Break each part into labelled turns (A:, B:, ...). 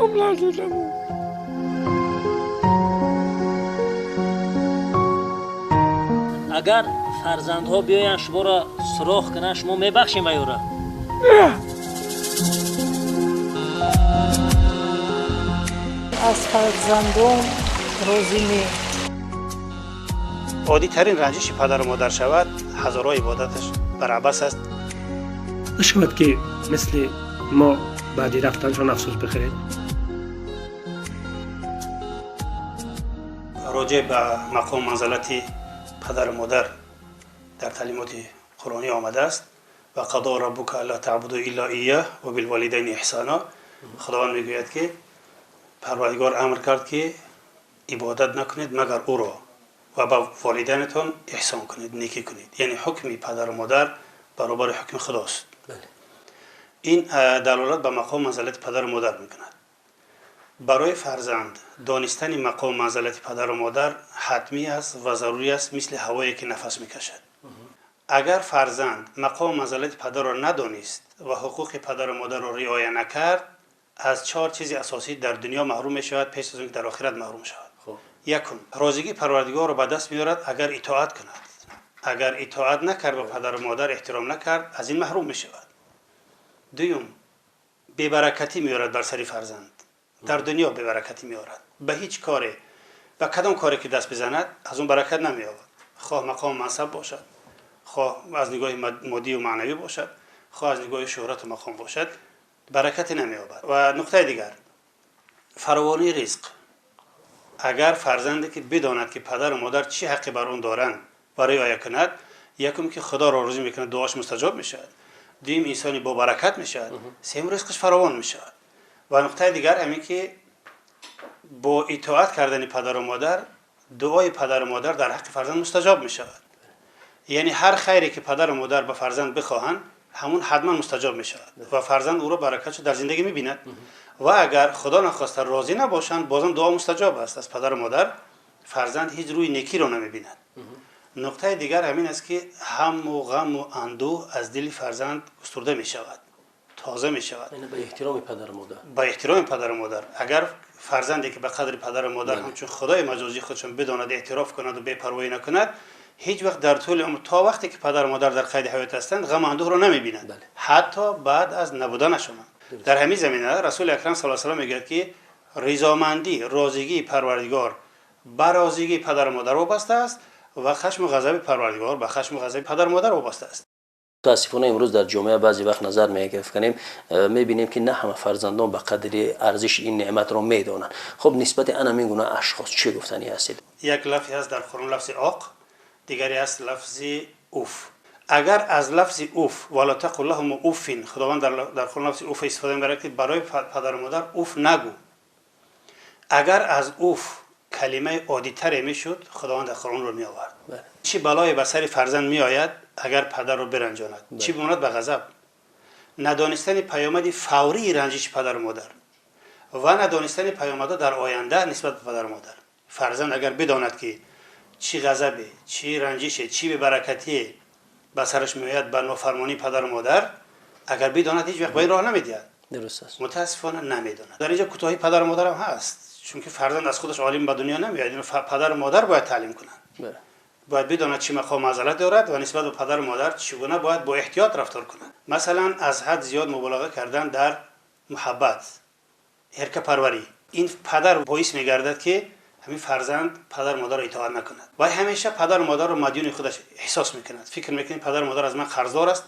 A: об надода буд.
B: Агар фарзандҳо биёянд, шуморо суроғ кунанд, шумо мебахшем аюра?
C: Аз фарзандон розӣ не.
D: Оддитарин ранҷиши падару модар шавад, ҳазорҳо ибодаташ бар абас аст.
E: Нашавад, ки мисли мо баъди рафтаншон афсӯс бихӯред.
D: Роҷеъ ба мақом манзалати падару модар дар таълимоти қуръонӣ омадааст: ва қадо раббука алла таъбуду илла ияҳ ва билволидайни иҳсона. Худованд мегӯяд, ки Парвардигор амр кард, ки ибодат накунед, магар ӯро, ва ба волидайнатон эҳсон кунед, некӣ кунед. Яъне ҳукми падару модар баробари ҳукми худост. Ин далолат ба мақом манзалати падару модар мекунад. Барои фарзанд донистани мақом манзалати падару модар ҳатмӣ аст ва зарурӣ аст, мисли ҳавое ки нафас мекашад. Агар фарзанд мақом манзалати падарро надонист ва ҳуқуқи падару модарро риоя накард, аз чор чизи асосӣ дар дунё маҳрум мешавад, пеш аз он ки дар охират маҳрум шавад. Якум, розигии Парвардигорро ба даст меорад, агар итоат кунад. Агар итоат накард, ба падару модар эҳтиром накард, аз ин маҳрум мешавад. Дуюм, бебаракатӣ меорад бар сари фарзанд. Дар дунё бебаракатӣ меорад. Ба ҳеҷ коре, ба кадом коре ки даст бизанад, аз он баракат намеёбад, хоҳ мақому мансаб бошад, хоҳ аз нигоҳи моддию маънавӣ бошад, хоҳ аз нигоҳи шӯҳрату мақом бошад, баракате намеёбад. Ва нуқтаи дигар, фаровонии ризқ. Агар фарзанде ки бидонад, ки падару модар чӣ ҳаққе бар он доранд ва риоя кунад, якум, ки Худоро розӣ мекунад, дуош мустаҷоб мешавад. Дуюм, инсони бобаракат мешавад. Сеюм, ризқаш фаровон мешавад. Ва нуқтаи дигар ҳамин, ки бо итоат кардани падару модар дуои падару модар дар ҳаққи фарзанд мустаҷоб мешавад. Яъне ҳар хайре ки падару модар ба фарзанд бихоҳанд, ҳамун ҳатман мустаҷоб мешавад ва фарзанд ӯро баракатшо дар зиндагӣ мебинад. Ва агар Худо нахоста розӣ набошанд, бозам дуо мустаҷоб аст аз падару модар, фарзанд ҳеҷ рӯи некиро намебинад. Нуқтаи дигар ҳамин аст, ки ҳамму ғамму андӯҳ аз дили фарзанд густурда мешавад, тоза мешавад.
B: Ба эҳтироми падару модар.
D: Ба эҳтироми падару модар. Агар фарзанде ки ба қадри падару модар ҳамчун худои маҷозии худшон бидонад, эътироф кунад ва бепарвоӣ накунад, ҳеҷ вақт дар тӯли умр, то вақте ки падару модар дар қайди ҳаёт ҳастанд, ғаму андӯҳро намебинад, ҳатто баъд аз набуданашон. Дар ҳамин замина Расули акрам саллаллоҳу алайҳи васаллам мегӯяд, ки ризомандӣ, розигии Парвардигор ба розигии падару модар вобаста аст ва хашму ғазаби Парвардигор ба хашму ғазаби падару модар вобаста аст.
B: Мутаассифона, имрӯз дар ҷомеа баъзе вақт назар меафканем, мебинем, ки на ҳама фарзандон ба қадри арзиши ин неъматро медонанд. Хуб, нисбати ана ҳамин гуна ашхос чӣ гуфтанӣ ҳастед?
D: Як лафзе ҳаст дар Қуръон, лафзи оқ, дигаре ҳаст лафзи уф. Агар аз лафзи уф, вала тақул лаҳум уффин, Худованд дар Қуръон лафзи уф истифода мебарад, ки барои падару модар уф нагӯ. Агар аз уф калимаи оддитаре мешуд, Худованд дар Қуръонро меовард? Чӣ балое ба сари фарзанд меояд, агар падарро биранҷонад? Чӣ бимонад ба ғазаб? Надонистани паёмади фаврии ранҷиши падару модар ва надонистани паёмадҳо дар оянда нисбат ба падару модар. Фарзанд агар бидонад, ки чӣ ғазабе, чӣ ранҷише, чӣ бебаракатие ба сараш меояд ба нофармонии падару модар, агар бидонад, ҳеҷ вақт ба ин роҳ намедиҳад.
B: Дуруст аст.
D: Мутаассифона, намедонад. Дар инҷо кӯтоҳии падару модарам ҳаст, чунки фарзанд аз худаш олим ба дунё намеояд. Ино падару модар бояд таълим кунанд. Бояд бидонад, чӣ мақом манзалат дорад ва нисбат ба падару модар чӣ гуна бояд бо эҳтиёт рафтор кунад. Масалан, аз ҳад зиёд муболиға кардан дар муҳаббат, ҳиркапарварӣ, ин падар боис мегардад, ки ҳамин фарзанд падару модарро итоат накунад. Вай ҳамеша падару модарро мадюни худаш эҳсос мекунад, фикр мекунад, падару модар аз ман қарздор аст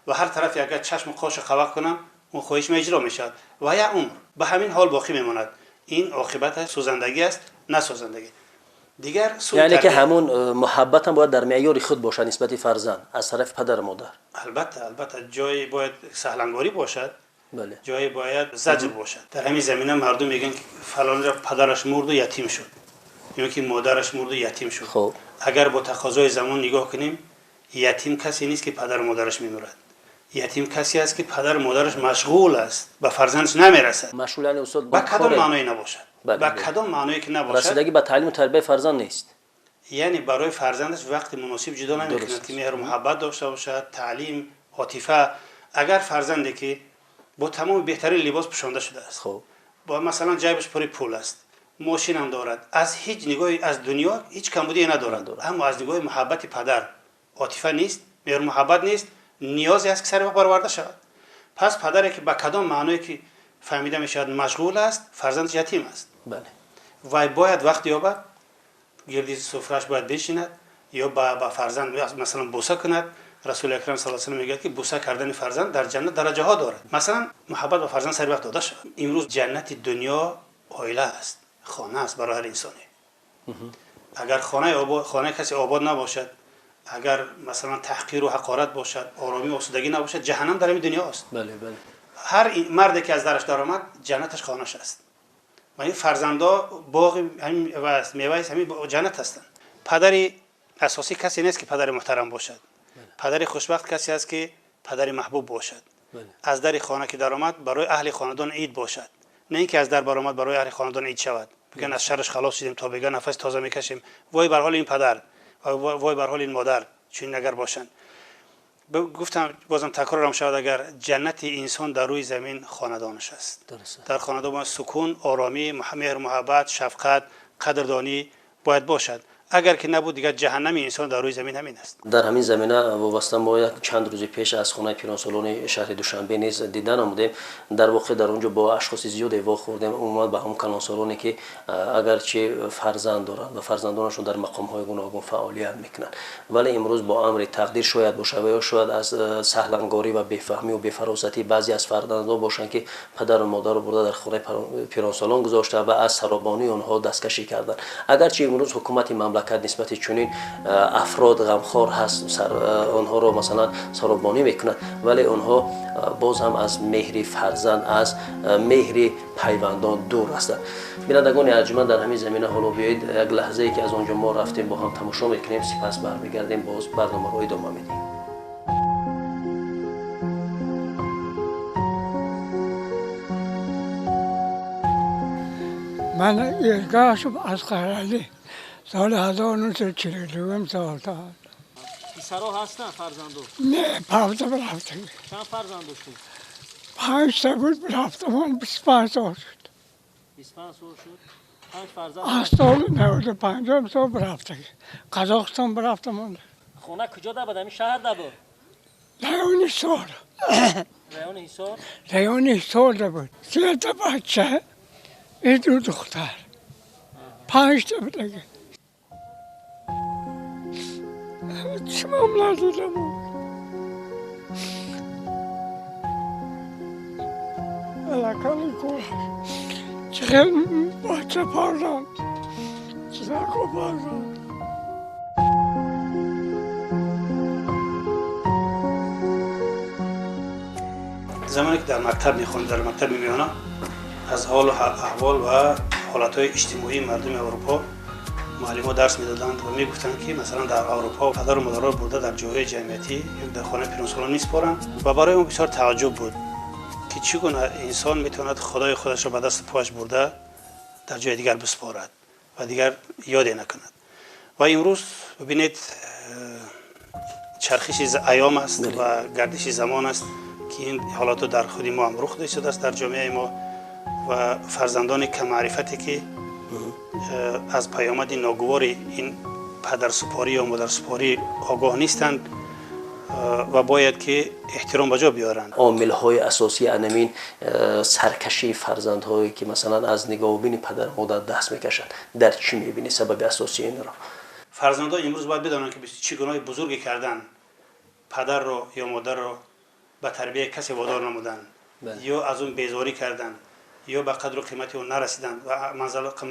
D: ва ҳар тарафе агар чашму қошу қавақ кунам, он хоҳишма иҷро мешавад ва як умр ба ҳамин ҳол боқӣ мемонад. Ин оқибаташ сӯзандагӣ аст, на созандагӣ. Дигар
B: яъне ки ҳамун муҳаббатам бояд дар меъёри худ бошад нисбати фарзанд аз тарафи падару модар.
D: Албатта, албатта, ҷое бояд саҳлангорӣ бошад, ҷое бояд заҷр бошад. Дар ҳамин замина мардум мегӯянд, ки фалонро падараш мурду ятим шуд ё ки модараш мурду ятим шуд. Агар бо тақозои замон нигоҳ кунем, ятим касе нест, ки падару модараш мемурад. Ятим касе аст, ки падару модараш машғул аст, ба фарзандаш намерасад.
B: Машғул яъне, устод?
D: Ба кадом маъное набошад, ба кадом маъное ки набошад.
B: Расидагӣ ба таълиму тарбияи фарзанд нест.
D: Яъне барои фарзандаш вақти муносиб ҷудо намекунад, ки меҳру муҳаббат дошта бошад, таълим, отифа. Агар фарзанде ки бо тамоми беҳтарин либос пӯшонда шудааст, Масалан, ҷайбаш пури пул аст, мошин ҳам дорад, аз ҳеҷ нигоҳи аз дунё ҳеҷ камбудие надорад, аммо аз нигоҳи муҳаббати падар отифа нест, меҳру муҳаббат нест, ниёзе аст, ки сари вақт бароварда шавад. Пас падаре ки ба кадом маъное ки фаҳмида мешавад машғул аст, фарзандаш ятим аст. Вай бояд вақт ёбад, гирди суфраш бояд бишинад ё ба фарзанд масалан буса кунад. Расули акрам саллаллоҳу алайҳи васаллам мегӯяд, ки буса кардани фарзанд дар ҷаннат дараҷаҳо дорад. Масалан, муҳаббат ба фарзанд сари вақт дода шавад. Имрӯз ҷаннати дунё оила аст, хона аст барои ҳар инсоне. Агар хонаи касе обод набошад, агар масалан таҳқиру ҳақорат бошад, оромӣ ва осудагӣ набошад, ҷаҳаннам дар ҳамин дунё аст. Ҳар марде ки аз дараш даромад, ҷаннаташ хонааш аст. Ва ин фарзандо боғи меваи ҳамин ҷаннат ҳастанд. Падари асосӣ касе нест, ки падари муҳтарам бошад. Падари хушбахт касе аст, ки падари маҳбуб бошад. Аз дари хона ки даромад, барои аҳли хонадон ид бошад, на ин ки аз дар баромад барои аҳли хонадон ид шавад, бигӯянд аз шарраш халос шудем, то бигӯянд нафаси тоза мекашем. Вой бар ҳоли ин падар, вой бар ҳоли ин модар, чунин агар бошанд. Гуфтам, бозам такрорам шавад, агар ҷаннати инсон дар рӯи замин хонадонаш аст. Дар хонадон сукун, оромӣ, меҳру муҳаббат, шафқат, қадрдонӣ бояд бошад. Агар ки набуд, дигар ҷаҳаннами инсон дар рӯи замин ҳамин аст.
B: Дар ҳамин замина вобаста мо як чанд рӯзи пеш аз хонаи пиронсолони шаҳри Душанбе низ дида намудем. Дар воқеъ дар он ҷо бо ашхоси зиёде вохӯрдем, умуман ба ҳамон калонсолоне ки агарчи фарзанд доранд ва фарзандонашон дар мақомҳои гуногун фаъолият мекунанд, вале имрӯз бо амри тақдир шояд бошад ва ё шояд аз саҳлангорӣ ва бефаҳмӣ ва бефаросатӣ баъзе аз фарзандон бошанд, ки падару модарро бурда дар хонаи пиронсолон гузошта ва аз саробонии онҳо дасткашӣ карданд. Агарчи имрӯз ҳукумати мамлакат нисбати чунин афрод ғамхор ҳаст, онҳоро масалан саробонӣ мекунад, вале онҳо боз ҳам аз меҳри фарзанд, аз меҳри пайвандон дур ҳастанд. Бинандагони арҷманд, дар ҳамин замина ҳоло биёед як лаҳзае ки аз он ҷо мо рафтем бо ҳам тамошо мекунем, сипас бармегардем, боз барномаро идома медиҳем.
A: Ман Эргашев Асқарали, соли 1942 сол та.
F: Писаро ҳастанд, фарзандо?
A: Не, павза рафтем.
F: Чанд фарзанд доштед?
A: 5 та буд, рафтам, 25 сол шуд.
F: 25 сол шуд? 5 фарзанд?
A: Аз соли 95 сол рафтем. Қазоқистон рафтам.
F: Хона куҷо да буд? Ҳамин шаҳр да буд?
A: Райони Ҳисор.
F: Райони Ҳисор?
A: Райони Ҳисор да буд. 3 та бача, 2 духтар. 5 та буд. Чимам надидам. Алакали кор. Чӣ хел бача фарзанд, чизако фарзанд.
D: Замоне ки дар мактаб мехонд, дар мактаби миёна аз ҳолу аҳвол ва ҳолатҳои иҷтимоии мардуми Аврупо муаллимҳо дарс медоданд ва мегуфтанд, ки масалан дар Аврупо падару модарро бурда дар ҷойҳои ҷамъиятӣ ё дар хонаи пиронсолон месупоранд. Ва барои он бисёр тааҷҷуб буд, ки чӣ гуна инсон метавонад худои худашро ба дасту пояш бурда дар ҷои дигар бисупорад ва дигар ёде накунад. Ва имрӯз бибинед, чархиши айём аст ва гардиши замон аст, ки ин ҳолатҳо дар худи мо ҳам рух дода истодааст дар ҷомеаи мо ва фарзандони каммаърифате ки аз паёмади ногувори ин падарсупорӣ ё модарсупорӣ огоҳ нестанд ва бояд ки эҳтиром ба ҷо биёранд.
B: Омилҳои асосии анамин саркашии фарзандҳое ки масалан аз нигоҳубини падару модар даст мекашанд, дар чӣ мебинӣ сабаби асосии инро?
D: Фарзандон имрӯз бояд бидонанд, ки чӣ гуноҳи бузурге карданд, падарро ё модарро ба тарбияи касе водор намуданд, ё аз он безорӣ карданд, ё ба қадру қимати ӯ нарасиданд ва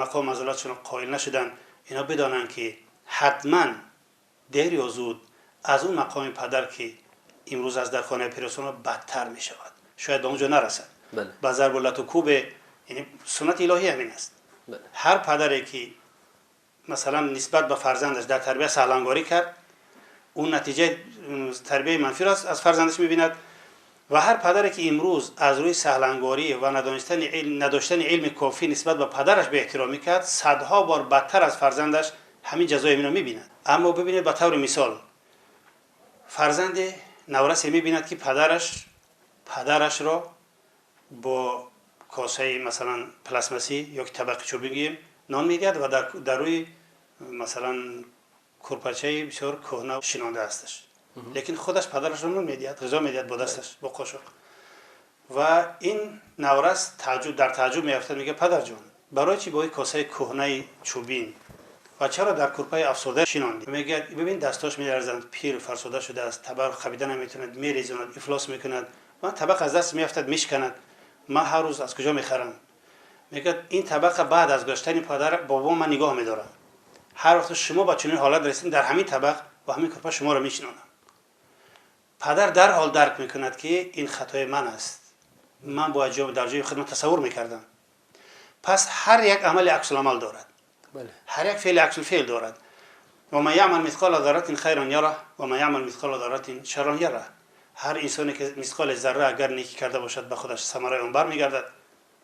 D: мақом манзилатшон қоил нашуданд. Ино бидонанд, ки ҳатман дер ё зуд аз он мақоми падар, ки имрӯз аз дар хонаи пиросонро бадтар мешавад, шояд ба он ҷо нарасад, ба зарбу лату кӯбе. Яъне суннати илоҳӣ ҳамин аст. Ҳар падаре ки масалан нисбат ба фарзандаш дар тарбия саҳлангорӣ кард, ӯ натиҷаи тарбияи манфиро аз фарзандаш мебинад. Ва ҳар падаре ки имрӯз аз рӯи саҳлангорӣ ва надоштани илми кофӣ нисбат ба падараш беэҳтиромӣ кард, садҳо бор бадтар аз фарзандаш ҳамин ҷазои инро мебинад. Аммо бибинед, ба таври мисол фарзанди наврасе мебинад, ки падарашро бо косаи масалан пластмассӣ ё ки табақи чӯбӣ гӯем нон медиҳад ва дар рӯи масалан курпачаи бисёр кӯҳна шинонда ҳасташ. Лекин худаш падарашро нон медиҳад, ғизо медиҳад бо дасташ, бо қошуқ. Ва ин наврас дар тааҷҷуб меафтад, мегӯяд: падарҷон, барои чӣ бо ин косаи кӯҳнаи чӯбин ва чаро дар курпаи афсурда шинондӣ? Мегӯяд: бибин, дастош меларзанд, пир фарсуда шудааст, табақ қабида наметавонад, мерезонад, ифлос мекунад ва табақ аз даст меафтад, мешиканад. Ман ҳар рӯз аз куҷо мехарам? Мегӯяд: ин табақа баъд аз гузаштани падар бобо ман нигоҳ медорам. Ҳар вақт шумо ба чунин ҳолат расидед, дар ҳамин табақ ва ҳамин курпа шуморо мешинонам. Падар дарҳол дарк мекунад, ки ин хатои ман аст, ман бояд дар ҷои худро тасаввур мекардам. Пас ҳар як амали аксуламал дорад, ҳар як феъли аксулфеъл дорад. Ва ман яъмал мисқола зарратин хайран яраҳ ва ман яъмал мисқола зарратин шарран яраҳ. Ҳар инсоне ки мисқоли зарра агар некӣ карда бошад, ба худаш самараи он бармегардад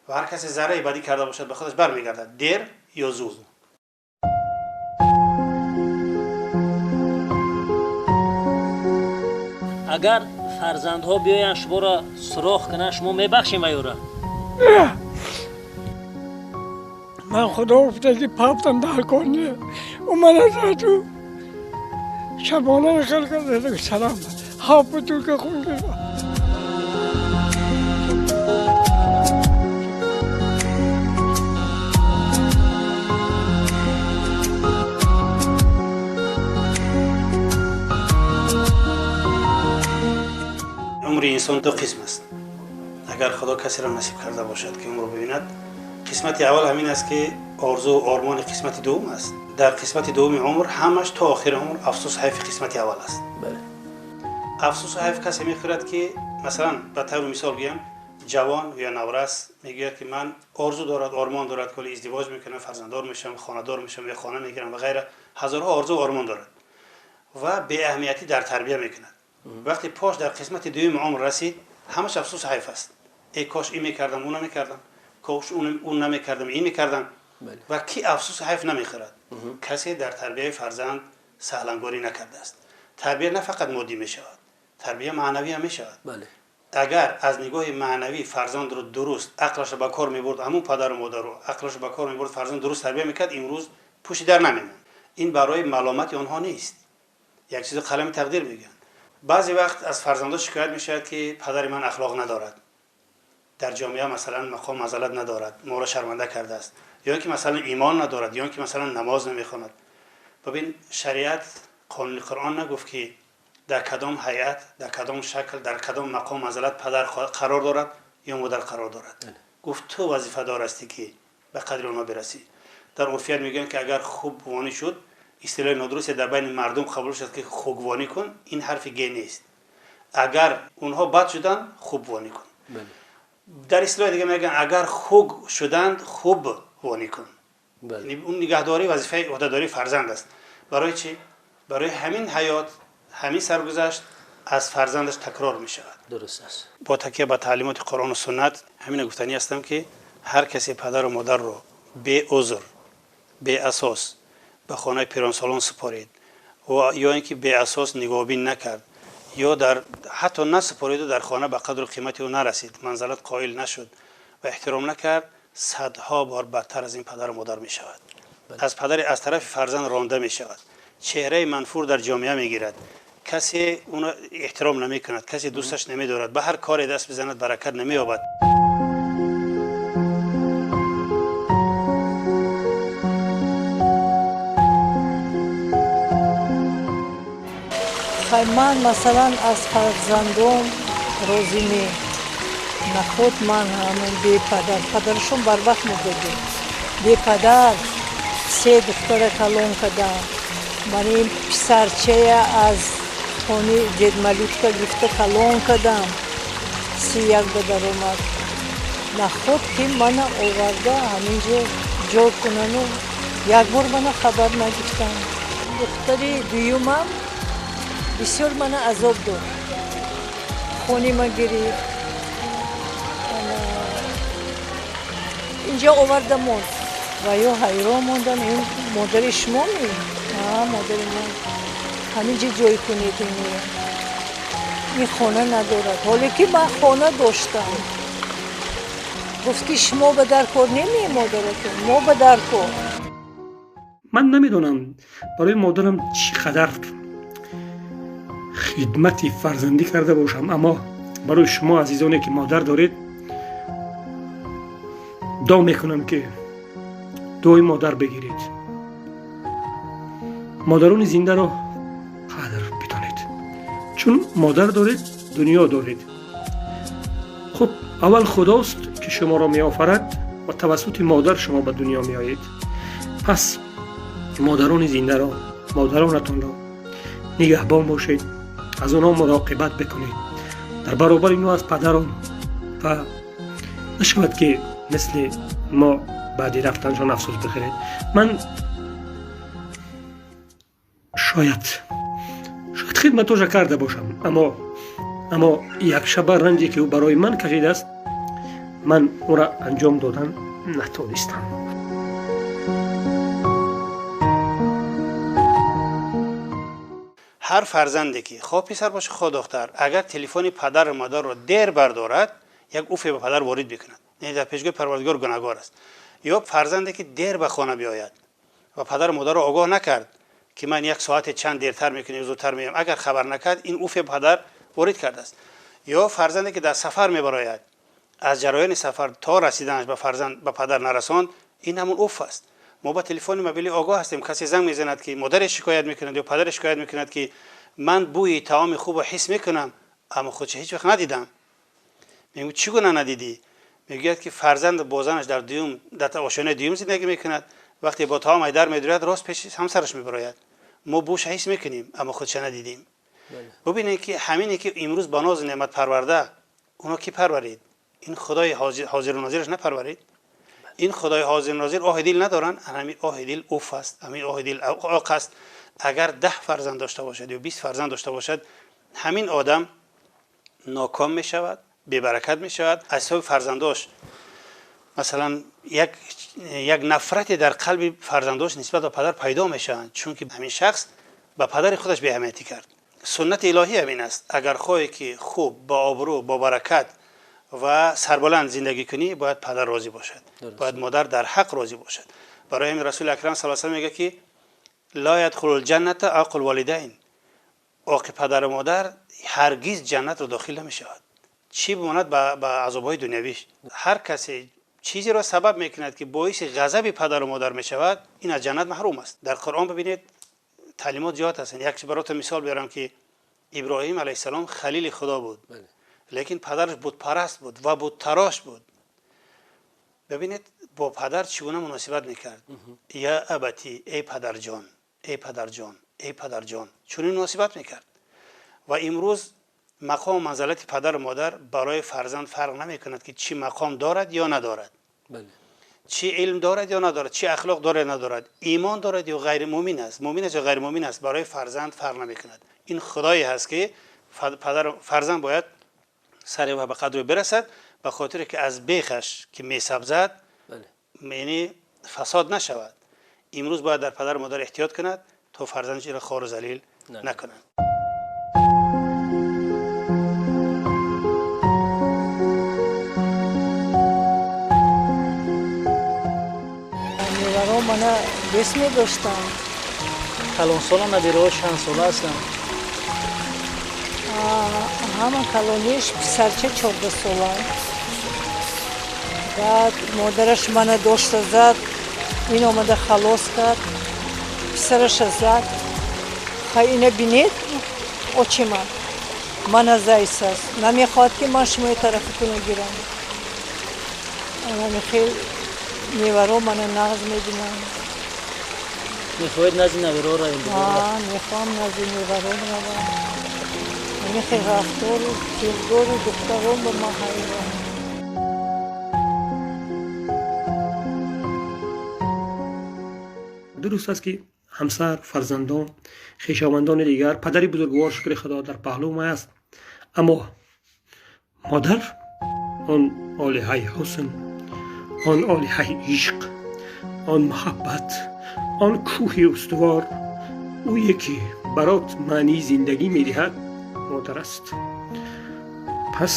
D: ва ҳар касе зарраи бадӣ карда бошад, ба худаш бармегардад, дер ё зуд.
F: Агар фарзандҳо биёянд шуморо суроғ кунанд, шумо мебахшем ва ёра?
A: Ман худо гуфта ки пафтам дар кор не. Омада ту шабона хел карда салам ҳафт бутулка хун гирифт.
D: Умри инсон ду қисм аст. Агар худо касеро насиб карда бошад, ки умрро бибинад, қисмати аввал ҳамин аст, ки орзу ормони қисмати дуввум аст. Дар қисмати дуввуми умр ҳамаш то охири умр афсӯс ҳайфи қисмати аввал аст. Афсӯсу ҳайф касе мехӯрад, ки масалан, ба таври мисол гӯям, ҷавон ё наврас мегӯяд, ки ман орзу дорад, ормон дорад, ки издивоҷ мекунам, фарзанддор мешавам, хонадор мешавам ё хона мегирам ва ғайра. Ҳазорҳо орзу ормон дорад ва беаҳамиятӣ дар тарбия мекунад. Вақте пош дар қисмати дуюми умр расид, ҳамаш афсӯсу ҳайф аст: эй кош ин мекардам, ӯ намекардам, кош ӯ намекардам, ин мекардам. Ва ки афсӯсу ҳайф намехӯрад? Касе дар тарбияи фарзанд саҳлангорӣ накардааст. Тарбия на фақат моддӣ мешавад, тарбия маънавӣ ҳам мешавад. Агар аз нигоҳи маънавӣ фарзандро дуруст ақлашро ба кор мебурд, ҳамун падару модару ақлашро ба кор мебурд, фарзанд дуруст тарбия мекард, имрӯз пушти дар намемонд. Ин барои маломати онҳо нест, як чизи қалами тақдир мегӯянд. Баъзе вақт аз фарзандҳо шикоят мешавад, ки падари ман ахлоқ надорад, дар ҷомеа масалан мақом манзалат надорад, моро шарманда кардааст, ё ки масалан имон надорад, ё ки масалан намоз намехонад. Бибин, шариат, қонуни Қуръон нагуфт, ки дар кадом ҳайат, дар кадом шакл, дар кадом мақом манзалат падар қарор дорад ё модар қарор дорад. Гуфт: ту вазифадор ҳастӣ, ки ба қадри онҳо бирасӣ. Дар урфият мегӯянд, ки агар хуб вонӣ шуд, истилоҳи нодурусте дар байни мардум қабул шуд, ки хугвонӣ кун. Ин ҳарфи ге нест. Агар онҳо бад шуданд, хуб вонӣ кун. Дар истилоҳи дига мегӯянд: агар хуг шуданд, хуб вонӣ кун. Он нигаҳдорӣ вазифаи ӯҳдадории фарзанд аст. Барои чӣ? Барои ҳамин ҳаёт, ҳамин саргузашт аз фарзандаш такрор мешавад.
B: Дуруст аст.
D: Бо такя ба таълимоти Қуръону суннат ҳамина гуфтанӣ ҳастам, ки ҳар касе падару модарро беузр, беасос ба хонаи пиронсолон супорид ё ин ки беасос нигоҳбин накард, ё дар ҳатто насупориду дар хона ба қадру қимати ӯ нарасид, манзалат қоил нашуд ва эҳтиром накард, садҳо бор бадтар аз ин падару модар мешавад. Аз падари аз тарафи фарзанд ронда мешавад, чеҳраи манфур дар ҷомеа мегирад, касе ӯро эҳтиром намекунад, касе дӯсташ намедорад, ба ҳар коре даст бизанад, баракат намеёбад.
C: Ман масалан аз фарзандом розӣ не. Наход ман ҳамон бепадар, падарашон барвақт мебуд, бепадар се духтара калон кардам. Ман ин писарчая аз хони дедмалютка гирифта калон кардам, 31 ба даромад. Наход ки мана оварда ҳаминҷо ҷой кунану як бор мана хабар нагирифтам. Духтари дуюмам бисёр мана азоб дод, хони ма гирифт, инҷа оварда монд ва ё ҳайрон мондам: ин модари шумо ми? Модари ман. Ҳаминҷа ҷой кунед инро, ин хона надорад. Ҳоле ки ман хона доштам. Гуфт ки шумо ба дар кор немеи модаратон, мо ба дар кор.
E: Ман намедонам барои модарам чӣ қадар хидмати фарзандӣ карда бошам, аммо барои шумо азизоне ки модар доред дуо мекунам ки дуои модар бигиред. Модарони зиндаро қадр бидонед, чун модар доред дунё доред. Хуб, аввал худост ки шуморо меофарад ва тавассути модар шумо ба дунё меоед. Пас модарони зиндаро, модаронатонро нигаҳбон бошед, аз онҳо муроқибат бикунед, дар баробари инҳо аз падарон, ва нашавад ки мисли мо баъди рафтаншон афсӯс бихӯред. Ман шояд хидматоша карда бошам, аммо якшаба ранҷе ки ӯ барои ман кашидааст, ман ӯра анҷом додан натонистам.
D: Ҳар фарзанде ки хоҳ писар бошад, хоҳ духтар, агар телефони падару модарро дер бардорад, як уфе ба падар ворид мекунад, яъне дар пешгоҳи Парвардигор гунаҳгор аст. Ё фарзанде ки дер ба хона биёяд ва падару модарро огоҳ накард ки ман як соате чанд дертар мекунем, зудтар меоям, агар хабар накард, ин уфе ба падар ворид кардааст. Ё фарзанде ки дар сафар мебарояд, аз ҷараёни сафар то расиданаш ба фарзанд ба падар нарасонд, ин ҳамон уф аст. Мо ба телефони мобилӣ огоҳ ҳастем, касе занг мезанад ки модаре шикоят мекунад ё падаре шикоят мекунад ки ман бӯи таоми хубро ҳис мекунам, аммо худша ҳеҷ вақт надидам. Мегӯ чӣ гуна надидӣ? Мегӯяд ки фарзанд бо занаш дар дуюм, дар ошёнаи дуюм зиндагӣ мекунад, вақте бо таом айдар медурад, рост пеши ҳамсараш мебарояд. Мо бӯша ҳис мекунем, аммо худша надидем. Бубинед ки ҳамине ки имрӯз ба нозу неъмат парварда, оно ки парварид? Ин худои ҳозиру нозираш напарварид? Ин худои ҳозиру нозир оҳи дил надоранд? Ҳамин оҳи дил уф аст, ҳамин оҳи дил оқ аст. Агар 10 фарзанд дошта бошад ё 20 фарзанд дошта бошад, ҳамин одам ноком мешавад, бебаракат мешавад. Аз ҳисоби фарзандош масалан як нафрате дар қалби фарзандош нисбат ба падар пайдо мешаванд, чунки ҳамин шахс ба падари худаш беаҳамиятӣ кард. Суннати илоҳӣ ҳамин аст. Агар хоҳӣ ки хуб, бо обрӯ, бо баракат ва сарбаланд зиндагӣ кунӣ, бояд падар розӣ бошад, бояд модар дар ҳақ розӣ бошад. Барои ҳамин Расули Акрам саллаллоҳу алайҳи васаллам мегӯяд ки ла ядхулул ҷанната ақул волидайн, оқи падару модар ҳаргиз ҷаннатро дохил намешавад. Чӣ бимонад ба азобҳои дунявиш. Ҳар касе чизеро сабаб мекунад ки боиси ғазаби падару модар мешавад, ин аз ҷаннат маҳрум аст. Дар Қуръон бибинед таълимот зиёд ҳастанд. Як чиз баротон мисол биёрам ки Иброҳим алайҳиссалом халили Худо буд, лекин падараш бутпараст буд ва буттарош буд. Бибинед бо падар чӣ гуна муносибат мекард. Я абати, эй падарҷон, эй падарҷон, эй падарҷон, чунин муносибат мекард. Ва имрӯз мақому манзалати падару модар барои фарзанд фарқ намекунад ки чӣ мақом дорад ё надорад, чӣ илм дорад ё надорад, чӣ ахлоқ дорад ё надорад, имон дорад ё ғайримӯмин аст, мӯмин аст ё ғайримӯмин аст, барои фарзанд фарқ намекунад. Ин худое ҳаст ки фарзанд бояд сари ва ба қадр бирасад, ба хотире ки аз бехаш ки месабзад, яъне фасод нашавад. Имрӯз бояд дар падару модар эҳтиёт кунад то фарзандаш иро хору залил накунад.
C: Неваро мана дӯст медоштам.
F: Калонсола набираҳо чанд сола ҳастанд?
C: Ҳама калониш писарча 14 сола. Баъд модараш мана дошта зад, ин омада халос кард, писараша зад. Хай ина бинед, очима мана зайсаст, намехоҳад ки ман шумои тарафатонро гирам. Анами хел неваро мана нағз мебинанд.
F: Мехоҳед назди навироро равем?
C: Мехоҳам назди неваро равам. Ҳамин хел рафтору кирдору духтарон ба ман ҳайрон.
E: Дуруст аст ки ҳамсар, фарзандон, хешовандони дигар, падари бузургвор, шукри Худо, дар паҳлӯ ман аст, аммо модар он олиҳаи ҳусн, он олиҳаи ишқ, он муҳаббат, он кӯҳи устувор, ӯе ки барот маънии зиндагӣ медиҳад, модар аст. Пас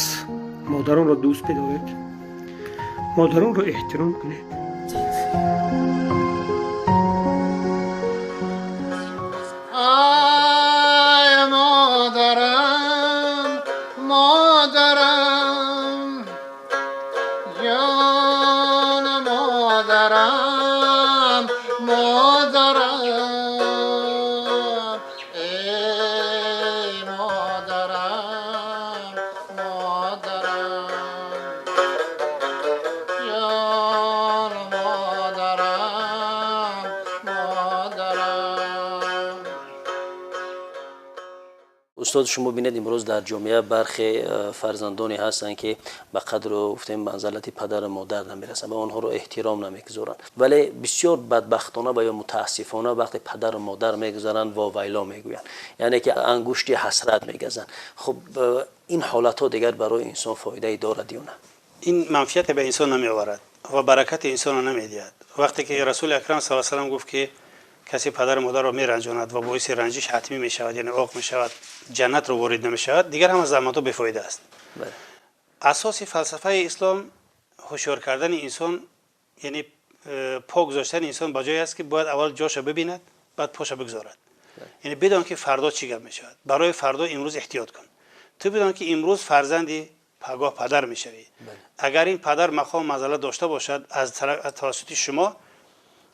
E: модаронро дӯст бидоред, Модаронро эҳтиром кунед.
G: Ай модарам, модарам, ҷон модарам, модарам, эй модарам, модарам, ҷон модарам, модарам.
B: Устод, шумо бинед, имрӯз дар ҷомеа бархе фарзандоне ҳастанд, ки ба қадру гуфтем манзалати падару модар намерасанд ва онҳоро эҳтиром намегузоранд, вале бисёр бадбахтона ва ё мутаассифона вақте падару модар мегузаранд, вовайло мегӯянд, яъне ки ангушти ҳасрат мегазанд. Хуб, ин ҳолатҳо дигар барои инсон фоидае дорад ё на?
D: Ин манфиате ба инсон намеоварад ва баракати инсонро намедиҳад. Вақте ки Расули Акрам саллаллоҳу алайҳи васаллам гуфт, ки касе падару модарро меранҷонад ва боиси ранҷиш ҳатмӣ мешавад, яъне оқ мешавад, ҷаннатро ворид намешавад, дигар ҳама заҳматҳо бефоида аст. Асоси фалсафаи ислом ҳушёр кардани инсон, яъне по гузоштани инсон ба ҷое аст, ки бояд аввал ҷоша бибинад, баъд поша бигзорад. Яъне бидон, ки фардо чӣ гап мешавад, барои фардо имрӯз эҳтиёт кун. Ту бидон, ки имрӯз фарзанди, пагоҳ падар мешавӣ. Агар ин падар мақом манзалат дошта бошад, аз тавассути шумо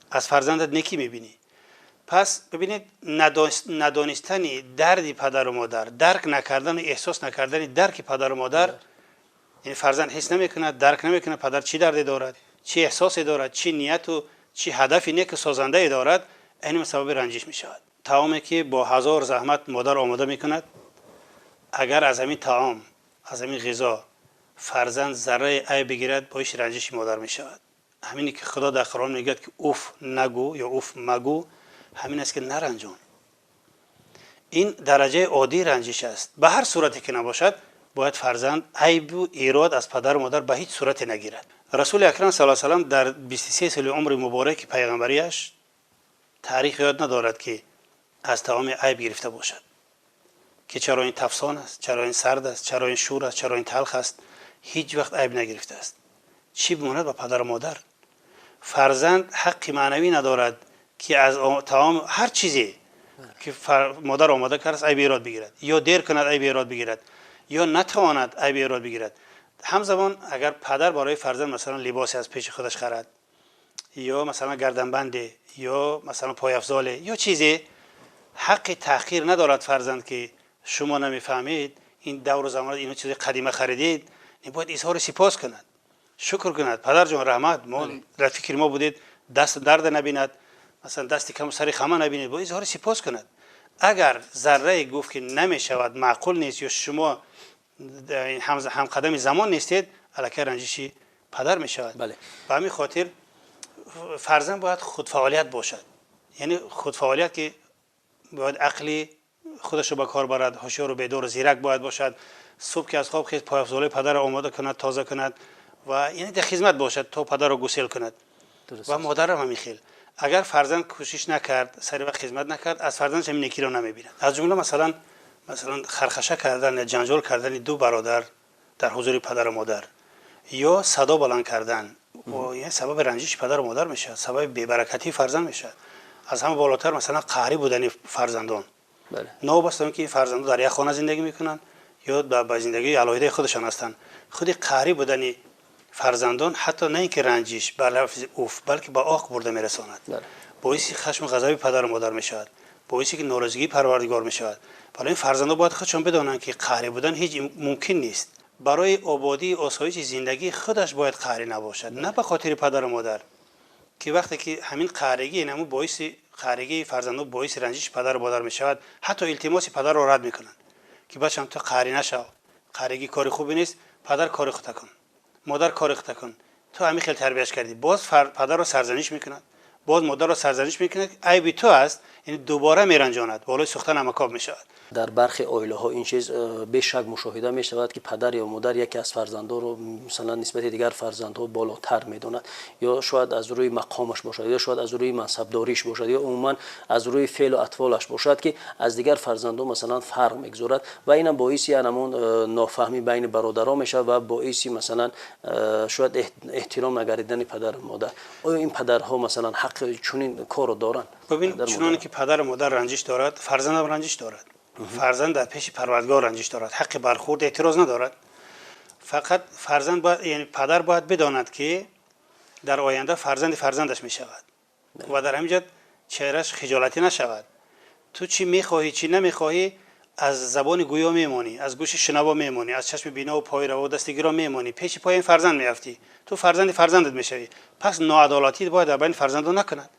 D: аз фарзандат некӣ мебинӣ. Пас бибинед, надонистани дарди падару модар, дарк накардану эҳсос накардани дарки падару модар, яъне фарзанд ҳис намекунад, дарк намекунад падар чӣ дарде дорад, чӣ эҳсосе дорад, чӣ нияту чӣ ҳадафи неку созандае дорад, ин сабаби ранҷиш мешавад. Таоме ки бо ҳазор заҳмат модар омода мекунад, агар аз ҳамин таом, аз ҳамин ғизо фарзанд зарраи айб бигирад, боиси ранҷиши модар мешавад. Ҳамине ки Худо дар Қуръон мегӯяд, ки уф нагӯ ё уф магӯ, ҳамин аст, ки наранҷон. Ин дараҷаи оддии ранҷиш аст. Ба ҳар сурате ки набошад, бояд фарзанд айбу эрод аз падару модар ба ҳеҷ сурате нагирад. Расули Акрам саллаллоҳу алайҳи васаллам дар 23 соли умри мубораки пайғамбарияш таърих ёд надорад, ки аз таоми айб гирифта бошад, ки чаро ин тафсон аст, чаро ин сард аст, чаро ин шур аст, чаро ин талх аст. Ҳеҷ вақт айб нагирифтааст. Чӣ бимонад ба падару модар? Фарзанд ҳаққи маънавӣ надорад, ки аз таом, ҳар чизе ки модар омода кардааст, айби эрод бигирад, ё дер кунад, айби эрод бигирад, ё натавонад, айби эрод бигирад. Ҳамзамон агар падар барои фарзанд, масалан, либосе аз пеши худаш харад, ё масалан гарданбанде, ё масалан пойафзоле, ё чизе, ҳаққи таҳқир надорад фарзанд, ки шумо намефаҳмед ин давру замона, ино чизи қадима харидед. Бояд изҳори сипос кунад, шукр кунад: падарҷон, раҳмат, мо дар фикри мо будед, даст дарда набинад, масалан дасти кам сари хама набинед. Бояд изҳори сипос кунад. Агар заррае гуфт, ки намешавад, маъқул нест, ё шумо ҳамқадами замон нестед, аллакай ранҷиши падар мешавад. Ба ҳамин хотир фарзанд бояд худфаъолият бошад, яъне худфаъолият, ки бояд ақли худашро ба кор барад, ҳушёру бедору зирак бояд бошад. Субҳ ки аз хоб хез, пойафзолҳои падарро омода кунад, тоза кунад ва яъне дар хизмат бошад, то падарро гусел кунад. Ва модарам ҳамин хел. Агар фарзанд кӯшиш накард, сари вақт хизмат накард, аз фарзандаш ҳамин некиро намебинад. Аз ҷумла масалан хархаша кардан ё ҷанҷол кардани ду бародар дар ҳузури падару модар ё садо баланд кардан сабаби ранҷиши падару модар мешавад, сабаби бебаракатии фарзанд мешавад. Аз ҳама болотар, масалан, қаҳрӣ будани фарзандон, новобаста он ки ин фарзандон дар як хона зиндагӣ мекунанд ё ба зиндагии алоҳидаи худашон ҳастанд, худи қаҳрӣ будани фарзандон ҳатто на ин ки ранҷиш ба лафзи уф, балки ба оқ бурда мерасонад, боиси хашму ғазаби падару модар мешавад, боиси ки норозигии Парвардигор мешавад. Барои ин фарзандон бояд худшон бидонанд, ки қаҳрӣ будан ҳеҷ мумкин нест. Барои ободии осоиши зиндагии худаш бояд қаҳрӣ набошад, на ба хотири падару модар, ки вақте ки ҳамин қаҳригӣ наму боиси қаҳригии фарзандон боиси ранҷиши падару модар мешавад, ҳатто илтимоси падарро рад мекунанд, ки бачам, ту қаҳрӣ нашав, қаҳригӣ кори хубе нест, падар кори худта кун, модар кори худта кун, ту ҳамин хел тарбияш кардӣ. Боз падарро сарзаниш мекунад, боз модарро сарзаниш мекунад, айби ту аст. Яъне дубора меранҷонад, болои сӯхта намакоб мешавад.
B: Дар бархе оилаҳо ин чиз бешак мушоҳида мешавад, ки падар ё модар яке аз фарзандонро масалан нисбати дигар фарзандҳо болотар медонад, ё шояд аз рӯи мақомаш бошад, ё шояд аз рӯи мансабдориш бошад, ё умуман аз рӯи феълу атволаш бошад, ки аз дигар фарзандон масалан фарқ мегузорад ва инам боиси ҳамон нофаҳмӣ байни бародарон мешавад ва боиси масалан шояд эҳтиром нагардидани падару модар. Оё ин падарҳо масалан ҳаққи чунин корро доранд?
D: Бибин, чуноне ки падару модар ранҷиш дорад, фарзандам ранҷиш дорад. Фарзанд дар пеши Парвардигор ранҷиш дорад, ҳаққи бархӯрд эътироз надорад. Фақат фарзанд бояд, яъне падар бояд бидонад, ки дар оянда фарзанди фарзандаш мешавад ва дар ҳамин ҷо чеҳраш хиҷолатӣ нашавад. Ту чӣ мехоҳӣ, чӣ намехоҳӣ, аз забони гӯё мемонӣ, аз гӯши шунаво мемонӣ, аз чашми бино ва пои раво дастгиро мемонӣ, пеши пои ин фарзанд меафтӣ, ту фарзанди фарзандат мешавӣ. Пас ноадолатӣ бояд дар байни фарзандон накунад.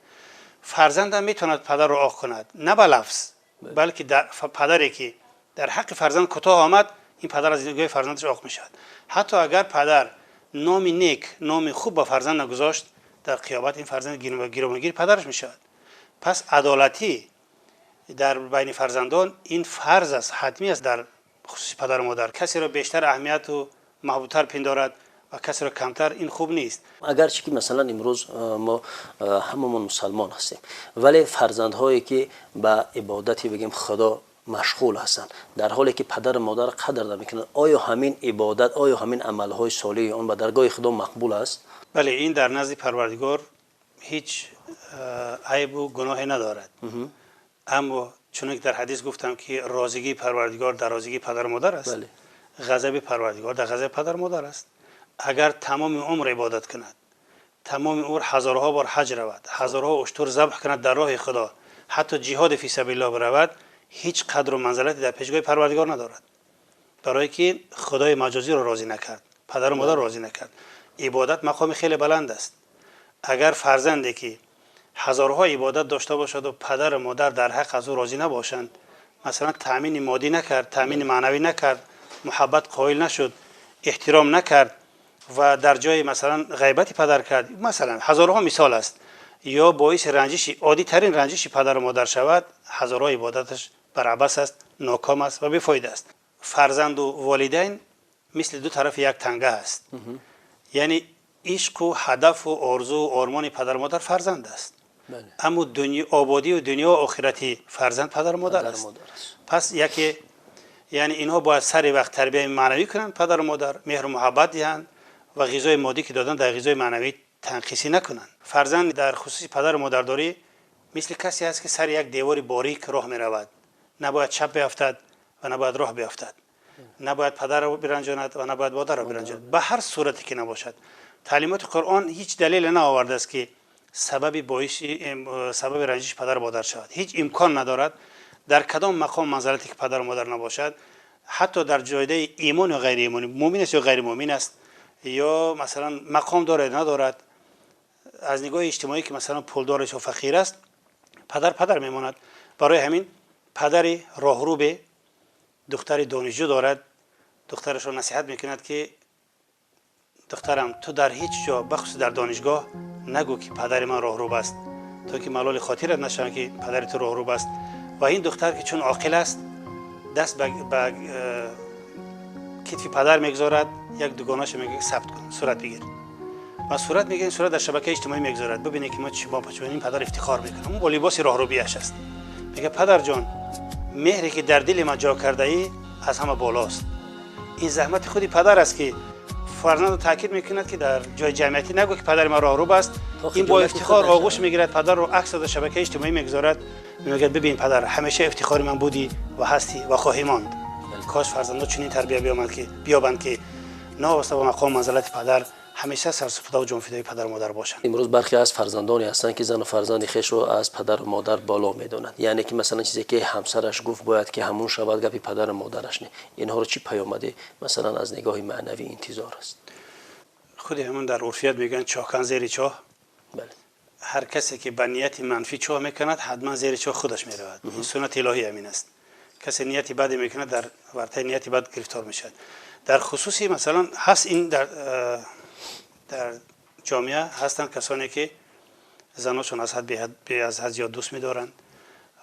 D: Фарзандам метавонад падарро оқ кунад, на ба лафз, балки дар падаре ки дар ҳаққи фарзанд кӯтоҳ омад, ин падар аз нигоҳи фарзандаш оқ мешавад. Ҳатто агар падар номи нек, номи хуб ба фарзанд нагузошт, дар қиёмат ин фарзанд гиромагири падараш мешавад. Пас адолатӣ дар байни фарзандон ин фарз аст, ҳатмӣ аст дар хусуси падару модар. Касеро бештар аҳамияту маҳбубтар пиндорад ва касеро камтар, ин хуб нест.
B: Агарчи ки масалан имрӯз мо ҳамамон мусалмон ҳастем, вале фарзандҳое ки ба ибодати бигем Худо машғул ҳастанд, дар ҳоле ки падару модар қадр намекунанд, оё ҳамин ибодат, оё ҳамин амалҳои солеҳи он ба даргоҳи Худо мақбул аст?
D: Бале, ин дар назди Парвардигор ҳеҷ айбу гуноҳе надорад. Аммо чунон ки дар ҳадис гуфтам, ки розигии Парвардигор дар розигии падару модар аст, ғазаби Парвардигор дар ғазаби падару модар аст. Агар тамоми умр ибодат кунад, тамоми умр ҳазорҳо бор ҳаҷ равад, ҳазорҳо уштур забҳ кунад дар роҳи Худо, ҳатто ҷиҳоди фи сабилиллоҳ биравад, ҳеҷ қадру манзилате дар пешгоҳи Парвардигор надорад, барое ки Худои маҷозиро розӣ накард, падару модарро розӣ накард. Ибодат мақоми хеле баланд аст. Агар фарзанде ки ҳазорҳо ибодат дошта бошад ва падару модар дар ҳақ аз ӯ розӣ набошанд, масалан таъмини моддӣ накард, таъмини маънавӣ накард, муҳаббат қоил нашуд, эҳтиром накард ва дар ҷои масалан ғайбати падар кард, масалан ҳазорҳо мисол аст, ё боиси ранҷиши оддитарин ранҷиши падару модар шавад, ҳазорҳо ибодаташ бар абас аст, ноком аст ва бефоида аст. Фарзанду волидайн мисли ду тарафи як танга аст. Яъне ишқу ҳадафу орзуу ормони падару модар фарзанд аст, аммо ободию дунё охирати фарзанд падару модар аст. Пас яке, яъне инҳо бояд сари вақт тарбияи маънавӣ кунанд, падару модар меҳру муҳаббат диҳанд ва ғизои моддӣ ки доданд, дар ғизои маънавӣ танқисӣ накунанд. Фарзанд дар хусуси падару модардорӣ мисли касе аст, ки сари як девори борик роҳ меравад. Набояд чап биафтад ва набояд роҳ биафтад, набояд падарро биранҷонад ва набояд модарро биранҷонад, ба ҳар сурате ки набошад. Таълимоти Қуръон ҳеҷ далеле наовардааст, ки сабаби боиси сабаби ранҷиши падару модар шавад. Ҳеҷ имкон надорад, дар кадом мақом манзалате ки падару модар набошад, ҳатто дар ҷодаи имон ё ғайри имонӣ, мӯмин аст ё ғайри мӯмин аст, ё масалан мақом дорад, надорад, аз нигоҳи иҷтимоӣ ки масалан пулдор аст ё фақир аст, падар падар мемонад. Барои ҳамин падари роҳрубе духтари донишҷӯ дорад, духтарашро насиҳат мекунад, ки духтарам, ту дар ҳеҷ ҷо, бахусус дар донишгоҳ, нагӯ ки падари ман роҳруб аст, то ки малоли хотират нашаванд, ки падари ту роҳруб аст. Ва ин духтар ки чун оқил аст, даст ба китфи падар мегузорад, як дугонаашо мегӯяд, сабт кун, сурат бигир, ва сурат мегирад, сурат дар шабакаи иҷтимоӣ мегузорад. Бибинед, ки мо чӣ бо чунин падар ифтихор мекунем. Ӯ бо либоси роҳрубияш аст. Мегӯяд: падарҷон, меҳре ки дар дили ман ҷо кардаӣ, аз ҳама болост. Ин заҳмати худи падар аст, ки фарзандро таъкид мекунад, ки дар ҷои ҷамъиятӣ нагӯ, ки падари ман роҳруб аст. Ин бо ифтихор оғӯш мегирад падарро, акс дар шабакаи иҷтимоӣ мегузорад, мегӯяд: бибин, падар, ҳамеша ифтихори ман будӣ ва ҳастӣ ва хоҳӣ монд. Кош фарзандо чунин тарбия биёбанд, ки новобаста ба мақом манзалати падар, ҳамеша сарсупурда ва ҷонфидои падару модар бошанд.
B: Имрӯз бархе аз фарзандоне ҳастанд, ки зану фарзанди хешро аз падару модар боло медонанд, яъне ки масалан чизе ки ҳамсараш гуфт, бояд ки ҳамун шавад, гапи падару модараш не. Инҳоро чӣ паёмаде масалан аз нигоҳи маънавӣ интизор аст?
D: Худи ҳамун дар урфият мегӯянд: чоҳкан зери чоҳ. Ҳар касе ки ба нияти манфӣ чоҳ мекунад, ҳатман зери чоҳ худаш меравад. Ин суннати илоҳӣ ҳамин аст. Касе нияти баде мекунад, дар вартаи нияти бад гирифтор мешавад. Дар хусуси масалан ҳаст ин дар ҷомеа ҳастанд касоне, ки заношон аз ҳад зиёд дӯст медоранд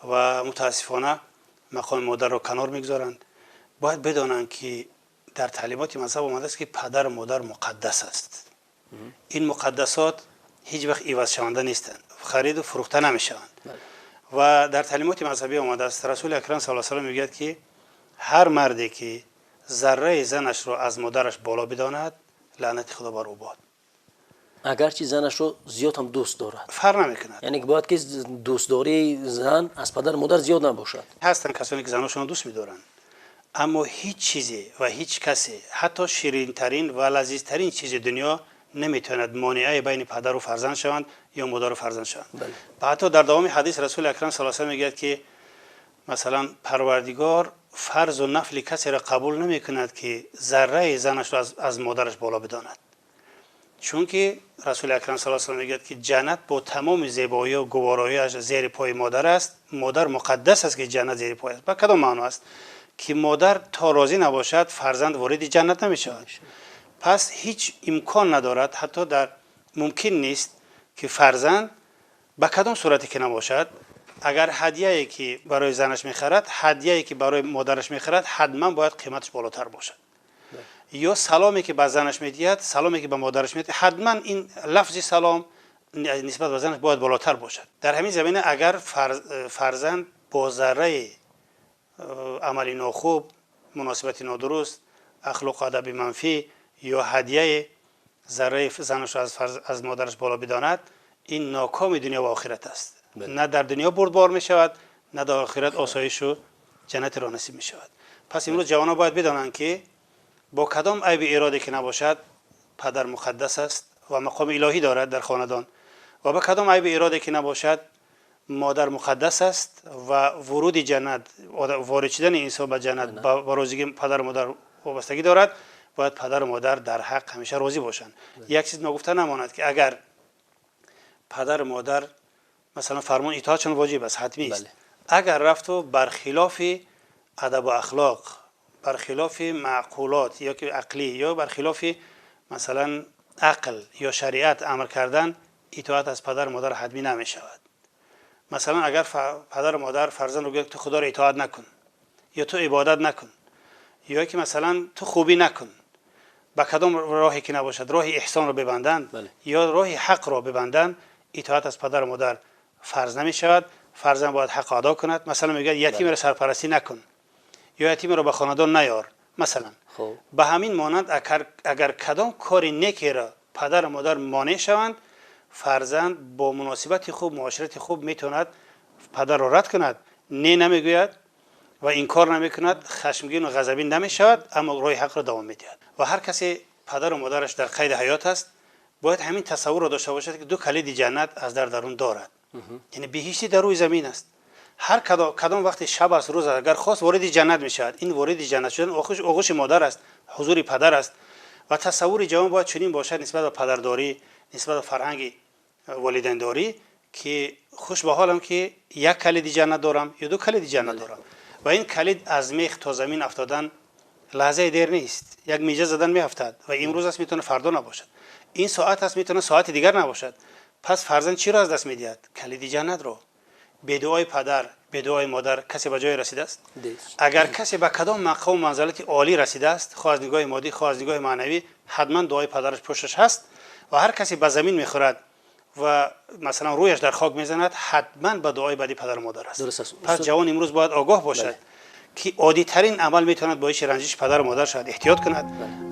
D: ва мутаассифона мақоми модарро канор мегузоранд. Бояд бидонанд, ки дар таълимоти мазҳаб омадааст, ки падару модар муқаддас аст. Ин муқаддасот ҳеҷ вақт ивазшаванда нестанд, хариду фурӯхта намешаванд. Ва дар таълимоти мазҳабӣ омадааст, Расули Акрам саллаллоҳу алайҳи васаллам мегӯяд, ки ҳар марде ки зарраи занашро аз модараш боло бидонад, лаънати Худо бар ӯ бод.
B: Агарчи занашро зиёд ҳам дӯст дорад?
D: Фарқ намекунад.
B: Яъне бояд ки дӯстдории зан аз падару модар зиёд набошад?
D: Ҳастанд касоне, ки заношонро дӯст медоранд, аммо ҳеҷ чизе ва ҳеҷ касе, ҳатто ширинтарин ва лазизтарин чизи дунё наметавонад монеаи байни падару фарзанд шаванд ё модару фарзанд шаванд. Ва ҳатто дар давоми ҳадис Расули Акрам саллаллоҳу алайҳи васаллам мегӯяд, ки масалан Парвардигор фарзу нафли касеро қабул намекунад, ки зарраи занашро аз модараш боло бидонад. Чунки Расули Акрам саллаллоҳу алайҳи васаллам мегӯяд, ки ҷаннат бо тамоми зебоию гувороиаш зери пои модар аст. Модар муқаддас аст, ки ҷаннат зери пой аст. Ба кадом маъно аст, ки модар то розӣ набошад, фарзанд вориди ҷаннат намешавад? Пас ҳеҷ имкон надорад, ҳатто дар мумкин нест, ки фарзанд ба кадом сурате ки набошад, агар ҳадияе ки барои занаш мехарад, ҳадияе ки барои модараш мехарад, ҳатман бояд қиматаш болотар бошад, ё саломе ки ба занаш медиҳад, саломе ки ба модараш медиҳад, ҳатман ин лафзи салом нисбат ба занаш бояд болотар бошад. Дар ҳамин замина агар фарзанд бо зарраи амали нохуб, муносибати нодуруст, ахлоқу адаби манфӣ ё ҳадияи зарраи занашро аз модараш боло бидонад, ин нокоми дунё ва охират аст. На дар дунё бурдбор мешавад, на дар охират осоишу ҷаннатро насиб мешавад. Пас имрӯз ҷавонон бояд бидонанд, ки бо кадом айби ироде ки набошад, падар муқаддас аст ва мақоми илоҳӣ дорад дар хонадон, ва ба кадом айби ироде ки набошад, модар муқаддас аст ва вуруди ҷаннат, ворид шудани инсон ба ҷаннат ба розигии падару модар вобастагӣ дорад. Бояд падару модар дар ҳақ ҳамеша розӣ бошанд. Як чиз ногуфта намонад, ки агар падару модар масалан фармон итоатшон воҷиб аст, ҳатмӣ аст, агар рафту бар хилофи адабу ахлоқ, бар хилофи маъқулот ё ки ақлӣ ё бар хилофи масалан ақл ё шариат амр кардан, итоат аз падару модар ҳатмӣ намешавад. Масалан, агар падару модар фарзандро гӯяд, ту Худоро итоат накун ё ту ибодат накун ё ки масалан ту хубӣ накун, ба кадом роҳе ки набошад, роҳи эҳсонро бибанданд ё роҳи ҳақро бибанданд, итоат аз падару модар фарз намешавад. Фарзанд бояд ҳақ адо кунад. Масалан, мегӯяд, ятимро сарпарастӣ накун ё ятимро ба хонадон наёр, масалан. Ба ҳамин монанд, агар кадом кори некеро падару модар монеъ шаванд, фарзанд бо муносибати хуб, муоширати хуб метавонад падарро рад кунад. Не намегӯяд ва инкор намекунад, хашмгину ғазабин намешавад, аммо роҳи ҳақро давом медиҳад. Ва ҳар касе падару модараш дар қайди ҳаёт аст, бояд ҳамин тасаввурро дошта бошад, ки ду калиди ҷаннат аз дар дарун дорад, яъне биҳиштӣ дар рӯи замин аст. Ҳар кадом вақти шаб аст, рӯз аст, агар хост, вориди ҷаннат мешавад. Ин вориди ҷаннат шудан оғӯши модар аст, ҳузури падар аст. Ва тасаввури ҷавон бояд чунин бошад нисбат ба падардорӣ, нисбат ба фарҳанги волидайндорӣ, ки хуш ба ҳолам, ки як калиди ҷаннат дорам ё ду калиди ҷаннат дорам. Ва ин калид аз мех то замин афтодан лаҳзаи дер нест, як миҷа задан меафтад. Ва имрӯз аст, метавонад фардо набошад, ин соат аст, метавонад соати дигар набошад. Пас фарзанд чиро аз даст медиҳад? Калиди ҷаннатро. Бе дуои падар, бе дуои модар касе ба ҷое расидааст? Агар касе ба кадом мақому манзалати олӣ расидааст, хоҳ аз нигоҳи моддӣ, хоҳ аз нигоҳи маънавӣ, ҳатман дуои падараш пушташ ҳаст. Ва ҳар касе ба замин мехӯрад ва масалан рӯяш дар хок мезанад, ҳатман ба дуои бади падару модар аст. Пас ҷавон имрӯз бояд огоҳ бошад, ки оддитарин амал метавонад боиси ранҷиши падару модар шавад, эҳтиёт кунад.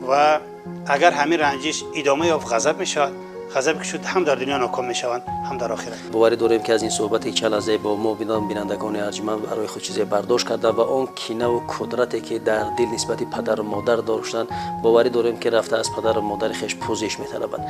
D: Ва агар ҳамин ранҷиш идома ёфт, ғазаб мешавад. Ғазаб ки шуд, ҳам дар дунё ноком мешаванд, ҳам дар охират.
B: Боварӣ дорем, ки аз ин суҳбати чанд лаҳзае бо мо бинандагони арҷманд барои худ чизе бардошт карда ва он кинаву кудрате, ки дар дил нисбати падару модар доштанд, боварӣ дорем, ки рафта аз падару модари хеш пӯзиш металабанд.